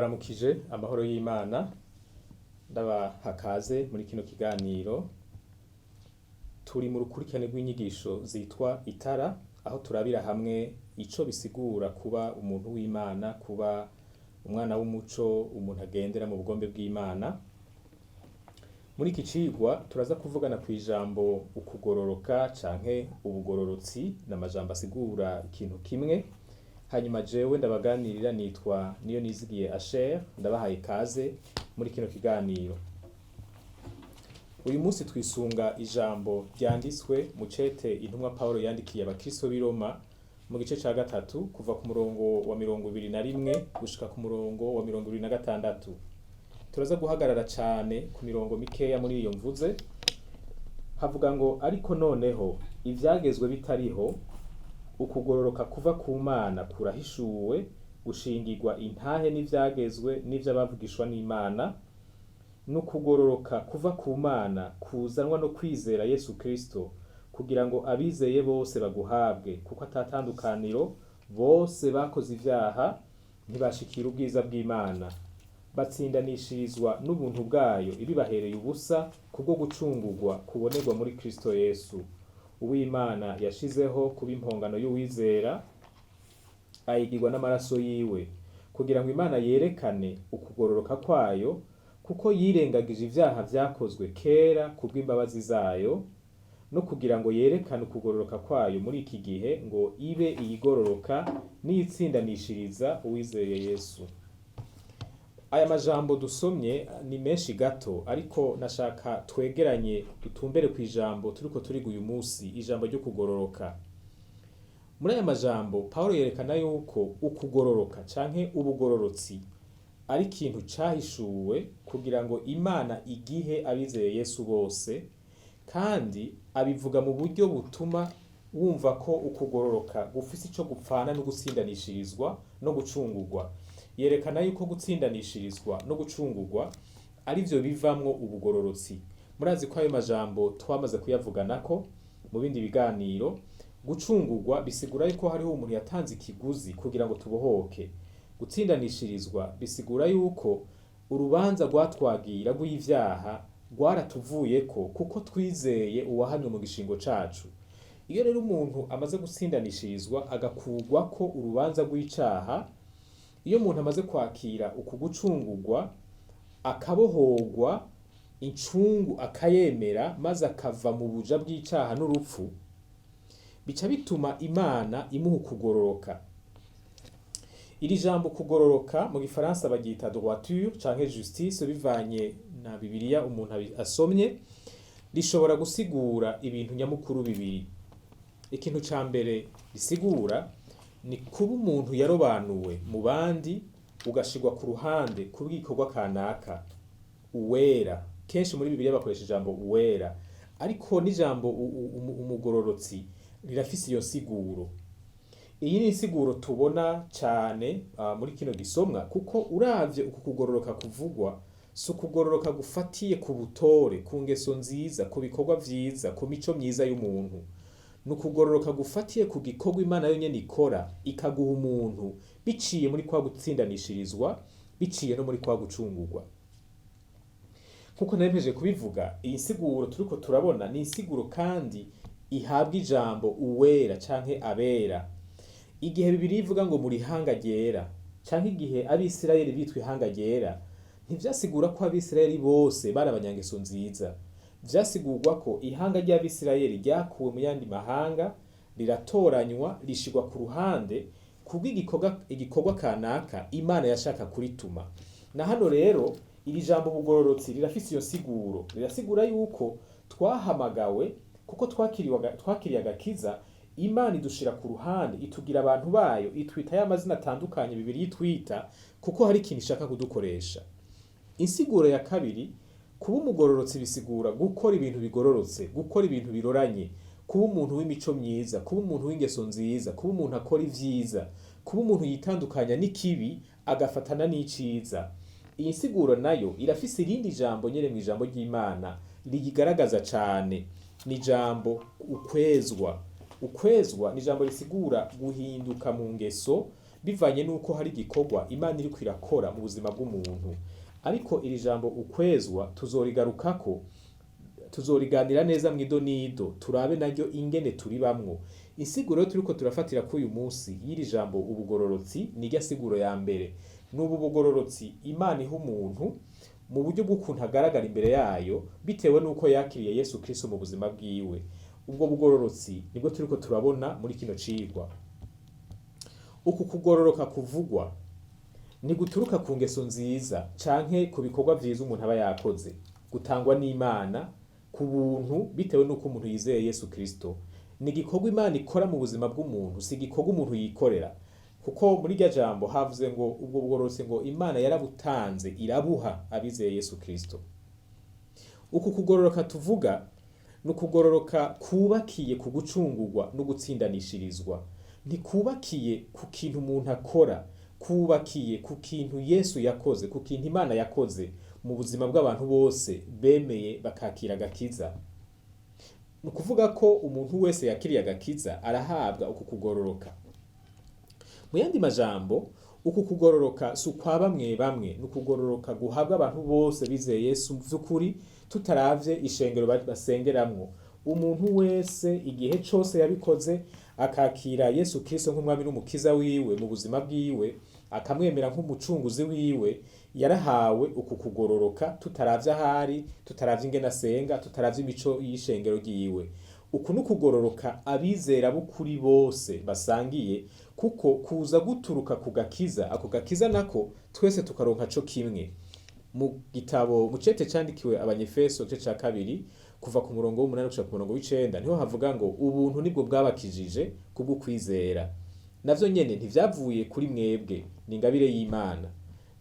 Ndabaramukije amahoro y'Imana, ndabaha kaze muri kino kiganiro. Turi mu rukurikirane rw'inyigisho zitwa Itara, aho turabira hamwe ico bisigura kuba umuntu w'Imana, kuba umwana w'umuco, umuntu agendera mu bugombe bw'Imana. Muri iki cigwa turaza kuvugana kw'ijambo ukugororoka canke ubugororotsi, n'amajambo asigura ikintu kimwe. Hanyuma jewe ndabaganirira nitwa Niyonizigiye Asher, ndabahaye ikaze muri kino kiganiro. Uyu munsi twisunga ijambo ryanditswe mu cete intumwa Pawulo yandikiye abakristo b'i Roma mu gice ca gatatu, kuva ku murongo wa 21 gushika ku murongo wa 26. Turaza guhagarara cane ku mirongo mikeya muri iyo mvuze. Havuga ngo: "Ariko noneho ivyagezwe bitariho, ukugororoka kuva ku Mana kurahishuwe, gushingirwa intahe n'ivyagezwe n'ivy'abavugishwa n'Imana, n'ukugororoka kuva ku Mana kuzanwa no kwizera Yesu Kristo, kugira ngo abizeye bose baguhabwe, kuko atatandukaniro, bose bakoze ivyaha ntibashikira ubwiza bw'Imana, batsindanishirizwa n'ubuntu bwayo ibibahereye ubusa kubwo gucungurwa kubonerwa muri Kristo Yesu, uw'Imana yashizeho kuba impongano y'uwizera, ayigirwa n'amaraso yiwe, kugira ngo Imana yerekane ukugororoka kwayo, kuko yirengagije ivyaha vyakozwe kera kubw'imbabazi zayo, no kugira ngo yerekane ukugororoka kwayo muri iki gihe, ngo ibe iyigororoka n'iyitsindanishiriza uwizeye Yesu." Aya majambo dusomye ni menshi gato, ariko nashaka twegeranye dutumbere kw'ijambo turiko turiga uyu munsi, ijambo ryo kugororoka. Muri aya majambo Pawulo yerekana yuko ukugororoka canke ubugororotsi ari ikintu cahishuwe kugira ngo Imana igihe abizeye Yesu bose, kandi abivuga mu buryo butuma wumva ko ukugororoka gufise ico gupfana no gutsindanishirizwa no gucungurwa. Yerekana yuko gutsindanishirizwa no gucungurwa arivyo bivamwo ubugororotsi. Murazi ko ayo majambo twamaze kuyavuganako mu bindi biganiro. Gucungurwa bisigura yuko hariho umuntu yatanze ikiguzi kugira ngo tubohoke. Gutsindanishirizwa bisigura yuko urubanza rwatwagira rw'ivyaha rwaratuvuyeko kuko twizeye uwahanywe mu gishingo cacu. Iyo rero umuntu amaze gutsindanishirizwa agakurwako urubanza rw'icaha, iyo umuntu amaze kwakira uku gucungurwa, akabohorwa incungu, akayemera, maze akava mu buja bw'icaha n'urupfu, bica bituma Imana imuha ukugororoka. Iri jambo kugororoka mu gifaransa baryita droiture canke justice, bivanye na Bibiliya umuntu asomye. Rishobora gusigura ibintu nyamukuru bibiri. Ikintu ca mbere risigura ni kuba umuntu yarobanuwe mu bandi, ugashirwa ku ruhande kubw'igikorwa kanaka, uwera. Kenshi muri Bibiliya bakoresha ijambo uwera, ariko n'ijambo umugororotsi rirafise iyo nsiguro. Iyi ni insiguro tubona cane muri kino gisomwa, kuko uravye uku kugororoka kuvugwa si ukugororoka gufatiye ku butore, ku ngeso nziza, ku bikorwa vyiza, ku mico myiza y'umuntu. Ni ukugororoka gufatiye ku gikorwa Imana yonyene ikora, ikaguha umuntu biciye muri kwa gutsindanishirizwa, biciye no muri kwa gucungurwa. Nkuko narimpejeje kubivuga, iyi nsiguro turiko turabona ni insiguro kandi ihabwa ijambo uwera canke abera. Igihe Bibiliya ivuga ngo muri ihanga ryera, canke igihe Abisirayeli bitwa ihanga ryera, ntivyasigura ko Abisirayeli bose bari abanyangeso nziza. Vyasigurwa ko ihanga ry'Abisirayeli ryakuwe mu yandi mahanga, riratoranywa, rishirwa ku ruhande kubw'igikorwa, igikorwa kanaka Imana yashaka kurituma. Na hano rero iri jambo ubugororotsi rirafise iyo siguro. Rirasigura yuko twahamagawe kuko twakiriye agakiza, Imana idushira ku ruhande, itugira abantu bayo, itwita y'amazina atandukanye Bibiliya itwita, kuko hari ikintu ishaka kudukoresha. Insiguro ya kabiri, kuba umugororotsi bisigura gukora ibintu bigororotse, gukora ibintu biroranye, kuba umuntu w'imico myiza, kuba umuntu w'ingeso nziza, kuba umuntu akora ivyiza, kuba umuntu yitandukanya n'ikibi agafatana n'iciza. Iyi nsiguro nayo irafise irindi jambo nyene mw'ijambo ry'Imana riyigaragaza cane, ni ijambo ukwezwa. Ukwezwa ni ijambo risigura guhinduka mu ngeso. bivanye n'uko hari igikorwa Imana iriko irakora mu buzima bw'umuntu. Ariko iri jambo ukwezwa tuzorigarukako, tuzoriganira neza mw'idonido, turabe naryo ingene turibamwo. Insiguro turiko turafatira kuri uyu munsi y'iri jambo ubugororotsi ni irya siguro ya mbere. N'ubu bugororotsi Imana iha umuntu mu buryo bw'ukuntu agaragara imbere yayo bitewe n'uko yakiriye Yesu Kristo mu buzima bwiwe. Ubwo bugororotsi nibwo turiko turabona muri kino cigwa. Uku kugororoka kuvugwa ntiguturuka ku ngeso nziza canke ku bikorwa vyiza umuntu aba yakoze, gutangwa n'Imana ku buntu bitewe n'uko umuntu yizeye Yesu Kristo. Ni igikorwa Imana ikora mu buzima bw'umuntu, si igikorwa umuntu yikorera. Kuko muri irya jambo havuze ngo ubwo bugororotsi ngo Imana yarabutanze irabuha abizeye Yesu Kristo. Uku kugororoka tuvuga ni ukugororoka kubakiye ku gucungurwa no gutsindanishirizwa. Ntikubakiye ku kintu umuntu akora, kubakiye ku kintu Yesu yakoze, ku kintu Imana yakoze mu buzima bw'abantu bose bemeye bakakira agakiza. Ni ukuvuga ko umuntu wese yakiriye agakiza arahabwa uku kugororoka. Mu yandi majambo, uku kugororoka si ukwa bamwe bamwe, ni ukugororoka guhabwa abantu bose bizeye Yesu vy'ukuri, tutaravye ishengero basengeramwo. Umuntu wese igihe cose yabikoze akakira Yesu Kristo nk'umwami n'umukiza wiwe mu buzima bwiwe, akamwemera nk'umucunguzi wiwe, yarahawe uku kugororoka tutaravye ahari, tutaravye ingene asenga, tutaravye imico y'ishengero ryiwe. Uku ni ukugororoka abizera b'ukuri bose basangiye, kuko kuza guturuka ku gakiza, ako gakiza nako twese tukaronka co kimwe. Mu gitabo mu cete candikiwe Abanyefeso igice ca 2 kuva ku murongo w'8 gushika ku murongo w'9 niho havuga ngo ubuntu nibwo bwabakijije kubwo kwizera. Navyo nyene ntivyavuye kuri mwebwe, ni ingabire y'Imana.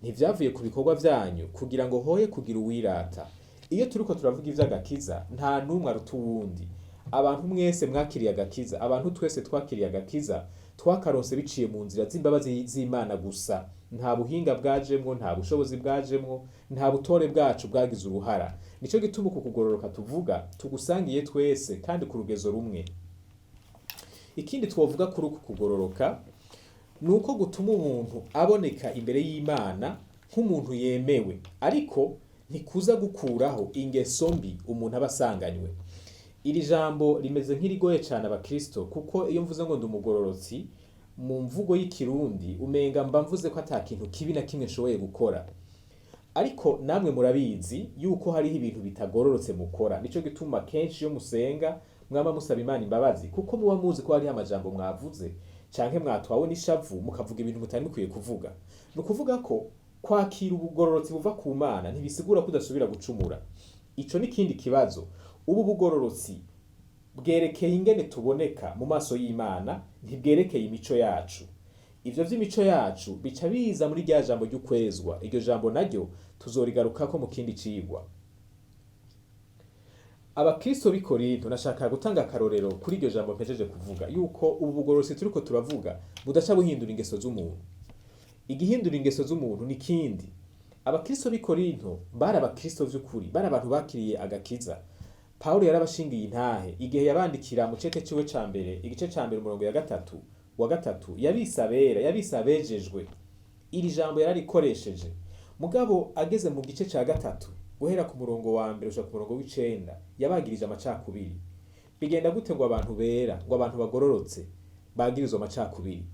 Ntivyavuye ku bikorwa vyanyu kugira ngo hoye kugira uwirata. Iyo turiko turavuga ivy'agakiza nta numwe aruta uwundi. Abantu mwese mwakiriye agakiza, abantu twese twakiriye agakiza, twakaronse biciye mu nzira z'imbabazi z'Imana gusa. Nta buhinga bwajemwo, nta bushobozi bwajemwo, nta butore bwacu bwagize uruhara. Nico gituma uku kugororoka tuvuga tugusangiye twese kandi ku rugezo rumwe. Ikindi twovuga kuri uku kugororoka ni uko gutuma umuntu aboneka imbere y'Imana nk'umuntu yemewe, ariko ntikuza gukuraho ingeso mbi umuntu aba asanganywe. Iri jambo rimeze nk'irigoye cane abakristo, kuko iyo mvuze ngo ndi umugororotsi mu mvugo y'ikirundi umenga mba mvuze ko ata kintu kibi na kimwe nshoboye gukora. Ariko namwe murabizi yuko hariho ibintu bitagororotse mukora. Nico gituma kenshi iyo musenga mwama musaba Imana imbabazi, kuko muba muzi ko hariho amajambo mwavuze canke mwatwawe n'ishavu mukavuga ibintu mutari mukwiye kuvuga. Ni ukuvuga ko kwakira ubugororotsi buva ku Mana ntibisigura ko udasubira gucumura. Ico ni ikindi kibazo. Ubu bugororotsi bwerekeye ingene tuboneka mu maso y'Imana, ntibwerekeye imico yacu. Ivyo vy'imico yacu bica biza muri rya jambo ry'ukwezwa. Iryo jambo naryo tuzorigarukako mu kindi cigwa. Abakristo b'i Korinto, nashaka gutanga akarorero kuri iryo jambo mpejeje kuvuga, yuko ubu bugororotsi turiko turavuga budaca buhindura ingeso z'umuntu. Igihindura ingeso z'umuntu ni kindi. Abakristo b'i Korinto bari abakristo vy'ukuri, bari abantu bakiriye agakiza. Pawulo yarabashingiye intahe igihe yabandikira mu cete ciwe ca mbere, igice ca mbere umurongo ya gatatu wa gatatu, yabise abera, yabise abejejwe. Iri jambo yararikoresheje. Mugabo ageze mu gice ca 3 guhera ku murongo wa mbere gushika ku murongo w'9 yabagirije amacakubiri. Bigenda gute ngo abantu bera, ngo abantu bagororotse bagirizwe amacakubiri?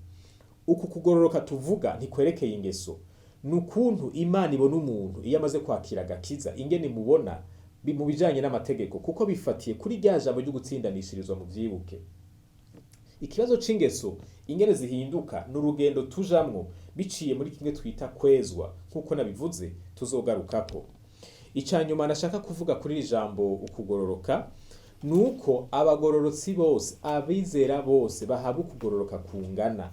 Uku kugororoka tuvuga ntikwerekeye ingeso. Ni ukuntu Imana ibona umuntu iyo amaze kwakira agakiza, ingene imubona mu bijanye n'amategeko, kuko bifatiye kuri rya jambo ryo gutsindanishirizwa mu vyibuke. Ikibazo c'ingeso ingene zihinduka ni urugendo tujamwo biciye muri kimwe twita kwezwa, nk'uko nabivuze tuzogarukako. Ica nyuma nashaka kuvuga kuri iri jambo ukugororoka ni uko abagororotsi bose, abizera bose bahabwa ukugororoka kungana.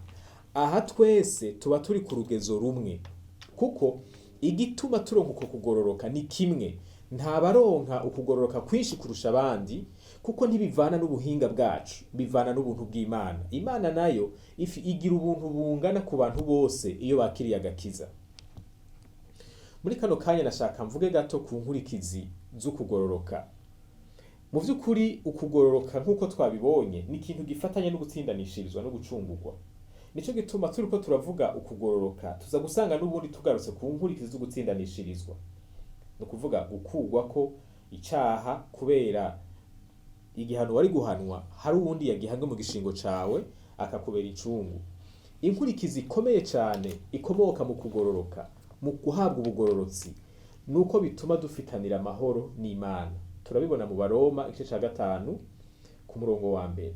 Aha twese tuba turi ku rugezo rumwe, kuko igituma turonka uko kugororoka ni kimwe. Nta baronka ukugororoka kwinshi kurusha abandi, kuko ntibivana n'ubuhinga bwacu, bivana n'ubuntu bw'Imana. Imana nayo igira ubuntu bungana ku bantu bose iyo bakiriye agakiza. Muri kano kanya nashaka mvuge gato ku nkurikizi z'ukugororoka. Mu vy'ukuri ukugororoka nk'uko twabibonye ni ikintu gifatanye no gutsindanishirizwa no gucungurwa. Nico gituma turiko turavuga ukugororoka, tuza gusanga n'ubundi tugarutse ku nkurikizi zo gutsindanishirizwa, ni ukuvuga gukurwa ko icaha kubera igihano wari guhanwa hari uwundi yagihanwe mu gishingo cawe akakubera incungu. Inkurikizi ikomeye cane ikomoka mu kugororoka, mu guhabwa ubugororotsi, nuko bituma dufitanira amahoro n'Imana. Turabibona mu Baroma igice ca 5 ku murongo wa 1.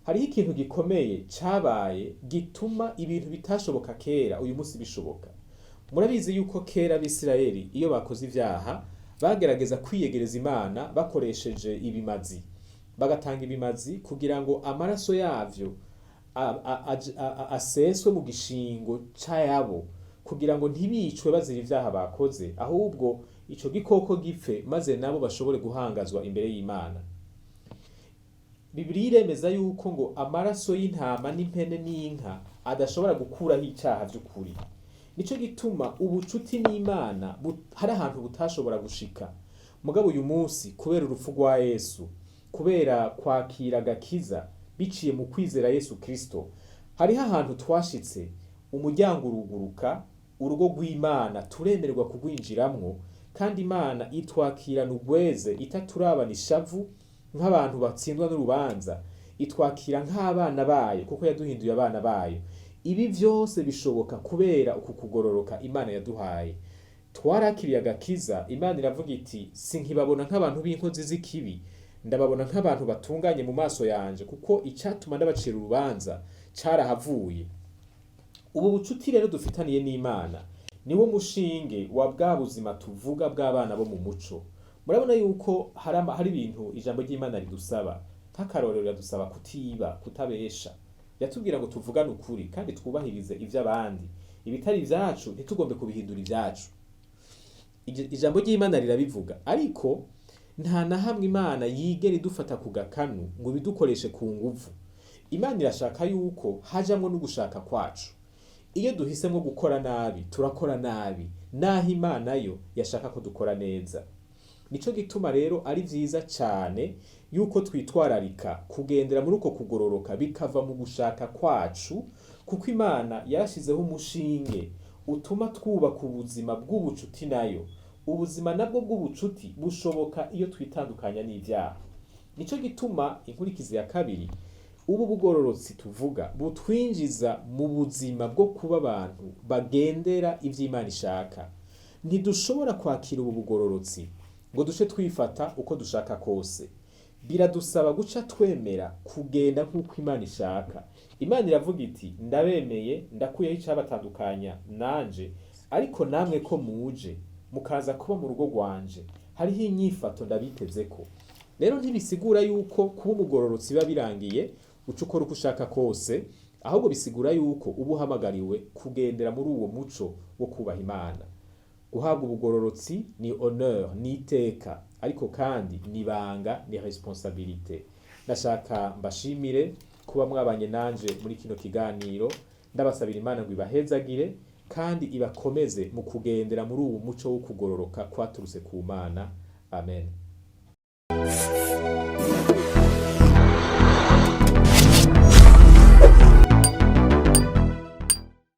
Hariho ikintu gikomeye cabaye gituma ibintu bitashoboka kera uyu munsi bishoboka. Murabizi yuko kera Abisirayeli iyo bakoze ivyaha bagerageza kwiyegereza Imana bakoresheje ibimazi, bagatanga ibimazi kugira ngo amaraso yavyo aseswe mu gishingo c'ayabo, kugira ngo ntibicwe bazira ivyaha bakoze, ahubwo ico gikoko gipfe maze nabo bashobore guhangazwa imbere y'Imana. Bibiliya iremeza yuko ngo amaraso y'intama n'impene n'inka adashobora gukuraho icaha vy'ukuri. Nico gituma ubucuti n'Imana hari ahantu butashobora gushika. Mugabo uyu munsi kubera urupfu rwa Yesu, kubera kwakira agakiza biciye mu kwizera Yesu Kristo, hariho ahantu twashitse umuryango uruguruka, urugo rw'Imana turemererwa kurwinjiramwo, kandi Imana itwakirana urweze, itaturabana ishavu nk'abantu batsindwa n'urubanza, itwakira nk'abana bayo kuko yaduhinduye abana bayo. Ibi vyose bishoboka kubera uku kugororoka Imana yaduhaye. Twarakiriye agakiza, Imana iravuga iti sinkibabona nk'abantu b'inkozi z'ikibi, ndababona nk'abantu batunganye mu maso yanje, kuko icatuma ndabacira urubanza carahavuye. Ubu bucuti rero dufitaniye n'Imana niwo mushinge wa bwa buzima tuvuga bw'abana bo mu muco. Murabona yuko hari ibintu ijambo ry'Imana ridusaba. Nk'akarorero riradusaba kutiba, kutabesha. Yatubwira ngo tuvugane ukuri kandi twubahirize ivy'abandi, ibitari ivyacu ntitugombe kubihindura ivyacu. Ijambo ry'Imana rirabivuga, ariko nta na hamwe Imana yigera idufata ku gakanu ngo ibidukoreshe ku nguvu. Imana irashaka yuko hajamwo n'ugushaka kwacu. Iyo duhisemwo gukora nabi, turakora nabi, naho Imana yo yashaka ko dukora neza. Nico gituma rero ari vyiza cane yuko twitwararika kugendera muri uko kugororoka bikava mu gushaka kwacu, kuko Imana yarashizeho umushinge utuma twubaka ubuzima bw'ubucuti nayo. Ubuzima nabwo bw'ubucuti bushoboka iyo twitandukanya n'ivyaha. Nico gituma inkurikizi ya kabiri, ubu bugororotsi tuvuga butwinjiza mu buzima bwo kuba abantu bagendera ivy'Imana ishaka. Ntidushobora kwakira ubu bugororotsi ngo duce twifata uko dushaka kose. Biradusaba guca twemera kugenda nk'uko Imana ishaka. Imana iravuga iti ndabemeye, ndakuyeho icabatandukanya nanje, ariko namwe ko muje mukaza kuba mu rugo rwanje, hariho inyifato ndabitezeko. Rero ntibisigura yuko kuba umugororotsi biba birangiye uca ukora uko ushaka kose, ahubwo bisigura yuko uba uhamagariwe kugendera muri uwo muco wo kubaha Imana. Guhabwa ubugororotsi ni honneur, ni iteka, ariko kandi ni ibanga, ni responsabilité. Ndashaka mbashimire kuba mwabanye nanje muri kino kiganiro, ndabasabira Imana ngo ibahezagire kandi ibakomeze mu kugendera muri uwo muco wo kugororoka kwaturutse ku Mana. Amen.